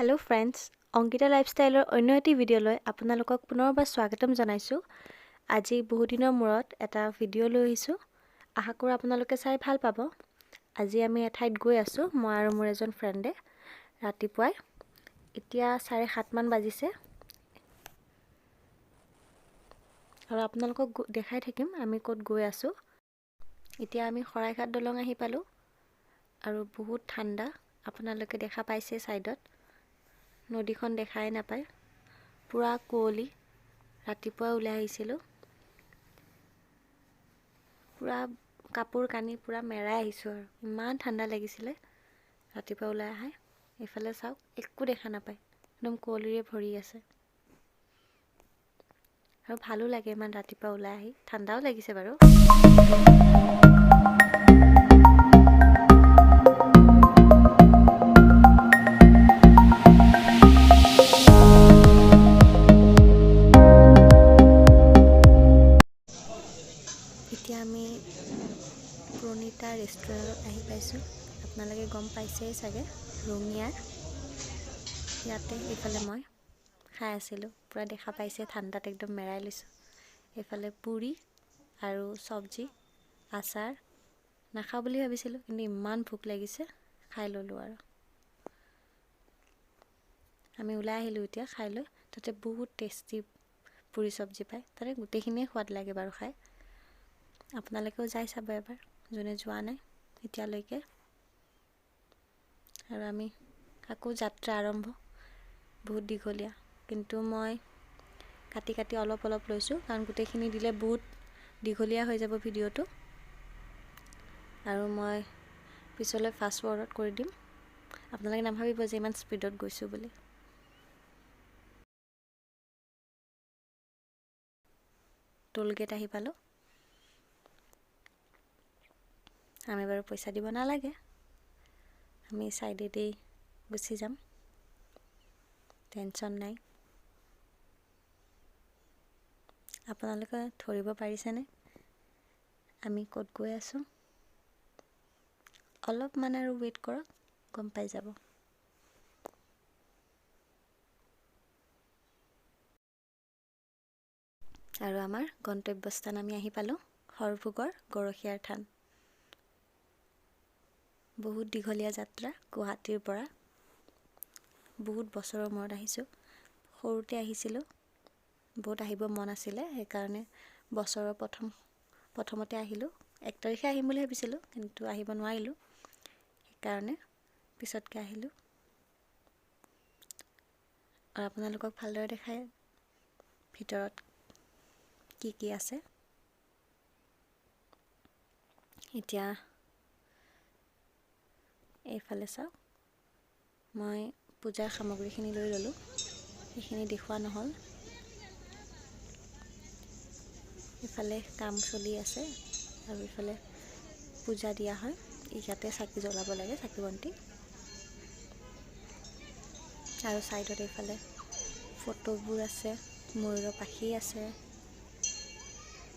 Hello' friends, Ankita লাইফষ্টাইলৰ অন্য এটি ভিডিঅ'লৈ আপোনালোকক পুনৰবাৰ স্বাগতম জনাইছোঁ। আজি বহুদিনৰ মূৰত এটা ভিডিঅ' লৈ আহিছোঁ, আশা কৰোঁ আপোনালোকে চাই ভাল পাব। আজি আমি এঠাইত গৈ আছোঁ, মই আৰু মোৰ এজন ফ্ৰেণ্ডে। ৰাতিপুৱাই এতিয়া 7:30মান বাজিছে আৰু আপোনালোকক দেখাই থাকিম আমি ক'ত গৈ আছোঁ। এতিয়া আমি শৰাইঘাট দলং আহি পালোঁ আৰু বহুত ঠাণ্ডা, আপোনালোকে দেখা পাইছে ছাইডত নদীখন দেখাই নাপায়, পূৰা কুঁৱলী। ৰাতিপুৱাই ওলাই আহিছিলোঁ, পূৰা কাপোৰ কানি পূৰা মেৰাই আহিছোঁ আৰু ইমান ঠাণ্ডা লাগিছিলে ৰাতিপুৱা ওলাই আহাই। এইফালে চাওক, একো দেখা নাপায়, একদম কুঁৱলীৰে ভৰি আছে আৰু ভালো লাগে ইমান ৰাতিপুৱা ওলাই আহি, ঠাণ্ডাও লাগিছে বাৰু। এতিয়া আমি প্ৰণীতা ৰেষ্টুৰেণ্টত আহি পাইছোঁ, আপোনালোকে গম পাইছেই চাগে, ৰঙিয়াৰ। ইয়াতে এইফালে মই খাই আছিলোঁ, পূৰা দেখা পাইছে, ঠাণ্ডাত একদম মেৰাই লৈছোঁ। এইফালে পুৰি আৰু চব্জি, আচাৰ। নাখাওঁ বুলি ভাবিছিলোঁ, কিন্তু ইমান ভোক লাগিছে, খাই ল'লোঁ আৰু। আমি ওলাই আহিলোঁ এতিয়া খাই লৈ। তাতে বহুত টেষ্টি পুৰি চব্জি পায়, তাতে গোটেইখিনিয়ে সোৱাদ লাগে বাৰু খাই। আপোনালোকেও যাই চাব এবাৰ, যোনে যোৱা নাই এতিয়ালৈকে। আৰু আমি আকৌ যাত্ৰা আৰম্ভ, বহুত দীঘলীয়া, কিন্তু মই কাটি কাটি অলপ অলপ লৈছোঁ, কাৰণ গোটেইখিনি দিলে বহুত দীঘলীয়া হৈ যাব ভিডিঅ'টো। আৰু মই পিছলৈ ফাষ্ট ফৰৱাৰ্ড কৰি দিম, আপোনালোকে নাভাবিব যে ইমান স্পীডত গৈছোঁ বুলি। টোলগেট আহি পালোঁ। আমি বাৰু পইচা দিব নালাগে, আমি ছাইডেদি গুচি যাম, টেনশ্যন নাই। আপোনালোকে ধৰিব পাৰিছেনে আমি ক'ত গৈ আছোঁ? অলপমান আৰু ৱেইট কৰক, গম পাই যাব। আৰু আমাৰ গন্তব্যস্থান আমি আহি পালোঁ, সৰভোগৰ গৰখীয়াৰ থান। বহুত দীঘলীয়া যাত্ৰা গুৱাহাটীৰ পৰা, বহুত বছৰৰ মূৰত আহিছোঁ। সৰুতে আহিছিলোঁ, বহুত আহিব মন আছিলে, সেইকাৰণে বছৰৰ প্ৰথমতে আহিলোঁ। 1 তাৰিখে আহিম বুলি ভাবিছিলোঁ, কিন্তু আহিব নোৱাৰিলোঁ, সেইকাৰণে পিছতকৈ আহিলোঁ। আৰু আপোনালোকক ভালদৰে দেখাই ভিতৰত কি কি আছে। এতিয়া এইফালে চাওক, মই পূজাৰ সামগ্ৰীখিনি লৈ ল'লোঁ, সেইখিনি দেখুওৱা নহ'ল। ইফালে কাম চলি আছে আৰু ইফালে পূজা দিয়া হয়, ইয়াতে চাকি জ্বলাব লাগে, চাকি বন্তি। আৰু ছাইডত এইফালে ফটোবোৰ আছে, ময়ূৰৰ পাখি আছে,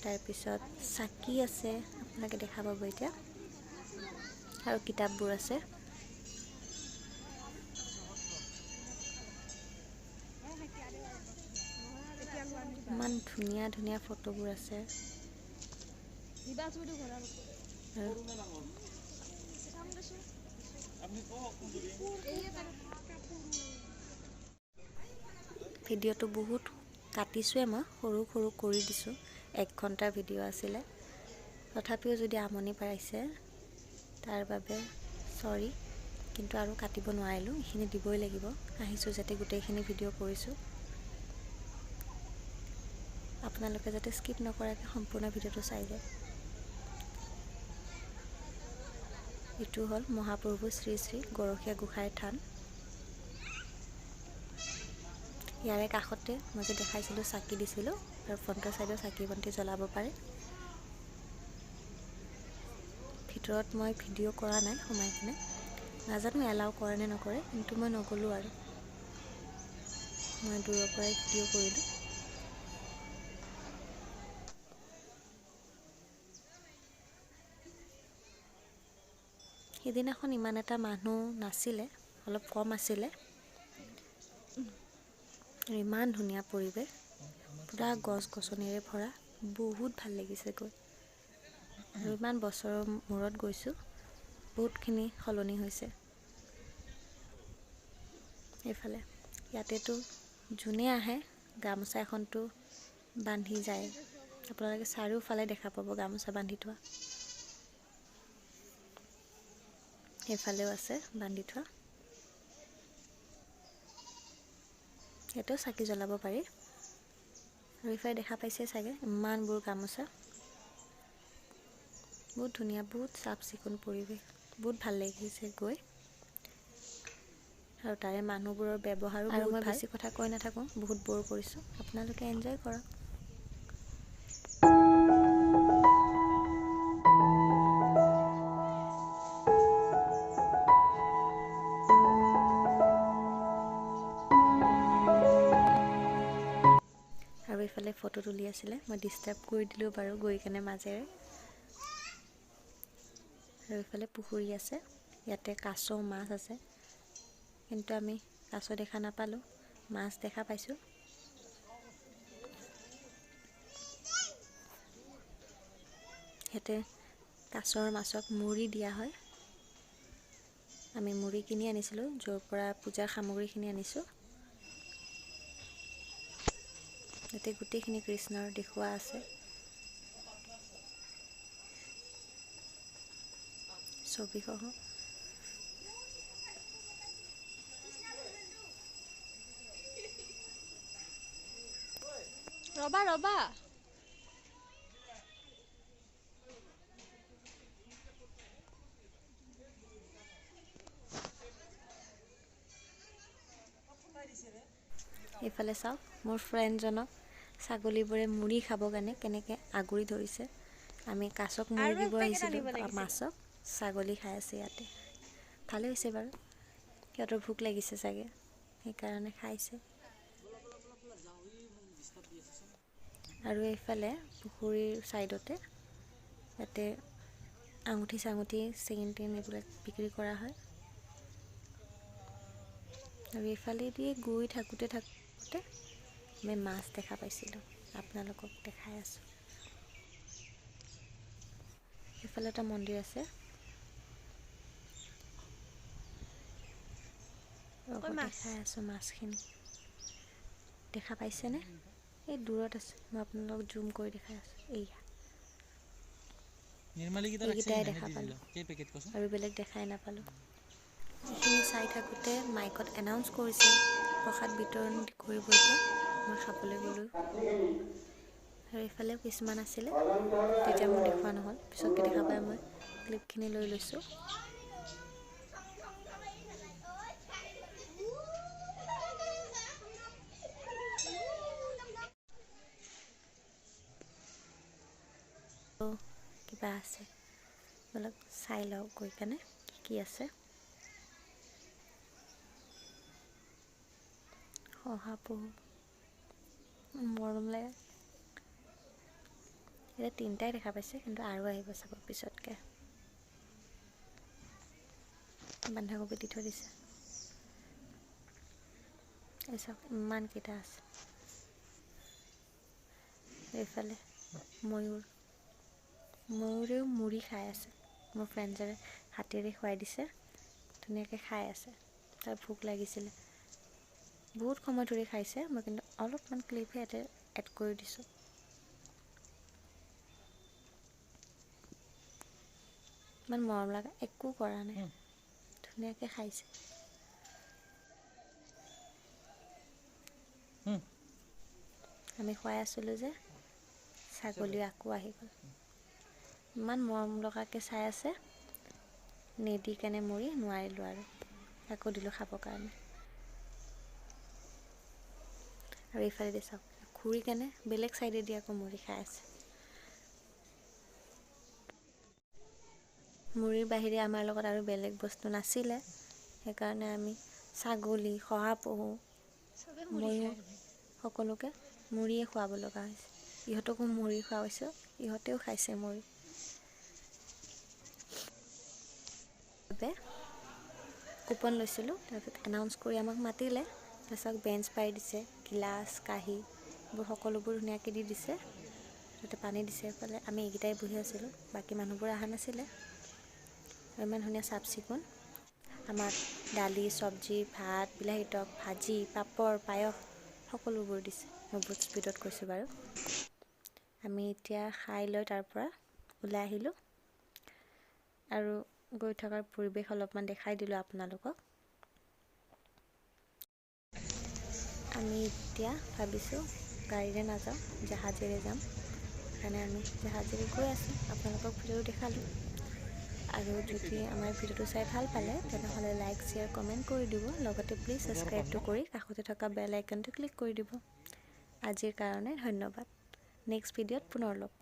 তাৰপিছত চাকি আছে, আপোনালোকে দেখা পাব এতিয়া। আৰু কিতাপবোৰ আছে। ইমান ধুনীয়া ধুনীয়া ফটোবোৰ আছে। ভিডিঅ'টো বহুত কাটিছোঁৱে মই, সৰু সৰু কৰি দিছোঁ, 1 ঘণ্টাৰ ভিডিঅ' আছিলে। তথাপিও যদি আমনি পাইছে তাৰ বাবে চৰি, কিন্তু আৰু কাটিব নোৱাৰিলোঁ, এইখিনি দিবই লাগিব। আহিছোঁ যাতে গোটেইখিনি ভিডিঅ' কৰিছোঁ, আপোনালোকে যাতে স্কিপ নকৰাকৈ সম্পূৰ্ণ ভিডিঅ'টো চাই যায়। এইটো হ'ল মহাপ্ৰভু শ্ৰী শ্ৰী গৰখীয়া গোসাঁইৰ থান। ইয়াৰে কাষতে মই যে দেখাইছিলোঁ চাকি দিছিলোঁ, আৰু ফ্ৰণ্টৰ ছাইডৰ চাকি বন্তি জ্বলাব পাৰে। ভিতৰত মই ভিডিঅ' কৰা নাই সোমাই কিনে, নাজানো এলাউ কৰে নে নকৰে, কিন্তু মই নগ'লোঁ আৰু, মই দূৰৰ পৰাই ভিডিঅ' কৰিলোঁ। সিদিনাখন ইমান এটা মানুহ নাছিলে, অলপ কম আছিলে। আৰু ইমান ধুনীয়া পৰিৱেশ, পূৰা গছ গছনিৰে ভৰা, বহুত ভাল লাগিছে গৈ। আৰু ইমান বছৰৰ মূৰত গৈছোঁ, বহুতখিনি সলনি হৈছে। এইফালে ইয়াতেতো যোনে আহে গামোচা এখনতো বান্ধি যায়। আপোনালোকে চাৰিওফালে দেখা পাব গামোচা বান্ধি থোৱা। সেইফালেও আছে বান্ধি থোৱা। ইয়াতেও চাকি জ্বলাব পাৰি। আৰু এইফালে দেখা পাইছে চাগে ইমানবোৰ গামোচা, বহুত ধুনীয়া, বহুত চাফ চিকুণ পৰিৱেশ, বহুত ভাল লাগিছে গৈ। আৰু তাৰে মানুহবোৰৰ ব্যৱহাৰো আৰু মই বেছি কথা কৈ নাথাকোঁ, বহুত ব'ৰ কৰিছোঁ, আপোনালোকে এনজয় কৰক। আৰু এইফালে ফটো তুলি আছিলে, মই ডিষ্টাৰ্ব কৰি দিলোঁ বাৰু গৈ কেনে মাজেৰে। আৰু এইফালে পুখুৰী আছে, ইয়াতে কাছ মাছ আছে, কিন্তু আমি কাছ দেখা নাপালোঁ, মাছ দেখা পাইছোঁ। ইয়াতে কাছৰ মাছক মুড়ি দিয়া হয়। আমি মুড়ি কিনি আনিছিলোঁ, য'ৰ পৰা পূজাৰ সামগ্ৰীখিনি আনিছোঁ। ইয়াতে গোটেইখিনি কৃষ্ণৰ দেখুওৱা আছে ছবিসহ। ৰবা ৰবা, এইফালে চাওক মোৰ ফ্ৰেণ্ডজনক ছাগলীবোৰে মুড়ি খাবৰ কাৰণে কেনেকৈ আগুৰি ধৰিছে। আমি কাছক মুড়ি দিব আহিছিলোঁ, মাছক ছাগলী খাই আছে ইয়াতে। ভালেই হৈছে বাৰু, সিহঁতৰ ভোক লাগিছে চাগে, সেইকাৰণে খাইছে। আৰু এইফালে পুখুৰীৰ ছাইডতে ইয়াতে আঙুঠি চাঙুঠি চেইন টেইন এইবিলাক বিক্ৰী কৰা হয়। আৰু এইফালেদিয়ে গৈ থাকোঁতে থাকোঁতে আমি মাছ দেখা পাইছিলোঁ, আপোনালোকক দেখাই আছোঁ। এইফালে এটা মন্দিৰ আছে, দেখাই আছোঁ মাছখিনি দেখা পাইছেনে? এই দূৰত আছে, মই আপোনালোকক জুম কৰি দেখাই আছোঁ। এইয়া এইকেইটাই দেখা পালোঁ আৰু বেলেগ দেখাই নাপালোঁ। এইখিনি চাই থাকোঁতে মাইকত এনাউন্স কৰিছে প্ৰসাদ বিতৰণ কৰিব, এতিয়া মই খাবলৈ গ'লোঁ। আৰু এইফালেও কিছুমান আছিলে, তেতিয়া মোৰ দেখুওৱা নহ'ল, পিছতকৈ দেখা পাই মই ক্লিপখিনি লৈ লৈছোঁ। কিবা আছে অলপ চাই লওক গৈ কেনে কি কি আছে। শহাপহু মৰম লাগে। এতিয়া তিনিটাই দেখা পাইছে, কিন্তু আৰু আহিব চাব পিছতকৈ। বন্ধাকবি দি থৈ দিছে, এই চাওক ইমানকেইটা আছে। এইফালে ময়ূৰ, ময়ূৰেও মুড়ি খাই আছে। মোৰ ফ্ৰেণ্ডজনে হাতেৰে খুৱাই দিছে, ধুনীয়াকৈ খাই আছে। তাৰ ভোক লাগিছিলে, বহুত সময় ধৰি খাইছে। মই কিন্তু অলপমান ক্লিপহে ইয়াতে এড কৰি দিছোঁ। ইমান মৰম লগা, একো কৰা নাই, ধুনীয়াকৈ খাইছে। আমি খুৱাই আছিলোঁ যে ছাগলী আকৌ আহি গ'ল। ইমান মৰম লগাকৈ চাই আছে, নিদি কেনে মৰি নোৱাৰিলোঁ আৰু আকৌ দিলোঁ খাবৰ কাৰণে। আৰু এইফালেদি চাওক ঘূৰি কেনে বেলেগ চাইডেদি আকৌ মুড়ি খাই আছে। মুড়িৰ বাহিৰে আমাৰ লগত আৰু বেলেগ বস্তু নাছিলে, সেইকাৰণে আমি ছাগলী, শহাপহু, ময়ূৰ সকলোকে মুড়িয়ে খুৱাব লগা হৈছে। ইহঁতকো মুড়ি খুৱাইছোঁ, ইহঁতেও খাইছে মুড়ি। বাবে কুপন লৈছিলোঁ, তাৰপিছত এনাউন্স কৰি আমাক মাতিলে, চাওক, বেঞ্চ পাৰি দিছে, গিলাচ, কাঁহী এইবোৰ সকলোবোৰ ধুনীয়াকৈ দি দিছে। তাতে পানী দিছে। এইফালে আমি এইকেইটাই বহি আছিলোঁ, বাকী মানুহবোৰ অহা নাছিলে। ইমান ধুনীয়া চাফ চিকুণ। আমাক দালি, চব্জি, ভাত, বিলাহী টক, ভাজি, পাপৰ, পায়স সকলোবোৰ দিছে। মই বহুত স্পীডত কৈছোঁ বাৰু। আমি এতিয়া খাই লৈ তাৰ পৰা ওলাই আহিলোঁ আৰু গৈ থকাৰ পৰিৱেশ অলপমান দেখাই দিলোঁ আপোনালোকক। আমি এতিয়া ভাবিছোঁ গাড়ীৰে নাযাওঁ, জাহাজেৰে যাম। সেইকাৰণে আমি জাহাজেৰে গৈ আছোঁ। আপোনালোকক ভিডিঅ'টো দেখালোঁ। আৰু যদি আমাৰ ভিডিঅ'টো চাই ভাল পালে, তেনেহ'লে লাইক, শ্বেয়াৰ, কমেণ্ট কৰি দিব। লগতে প্লিজ ছাবস্ক্ৰাইবটো কৰি কাষতে থকা বেল আইকনটো ক্লিক কৰি দিব। আজিৰ কাৰণে ধন্যবাদ। নেক্সট ভিডিঅ'ত পুনৰ লগ পাম।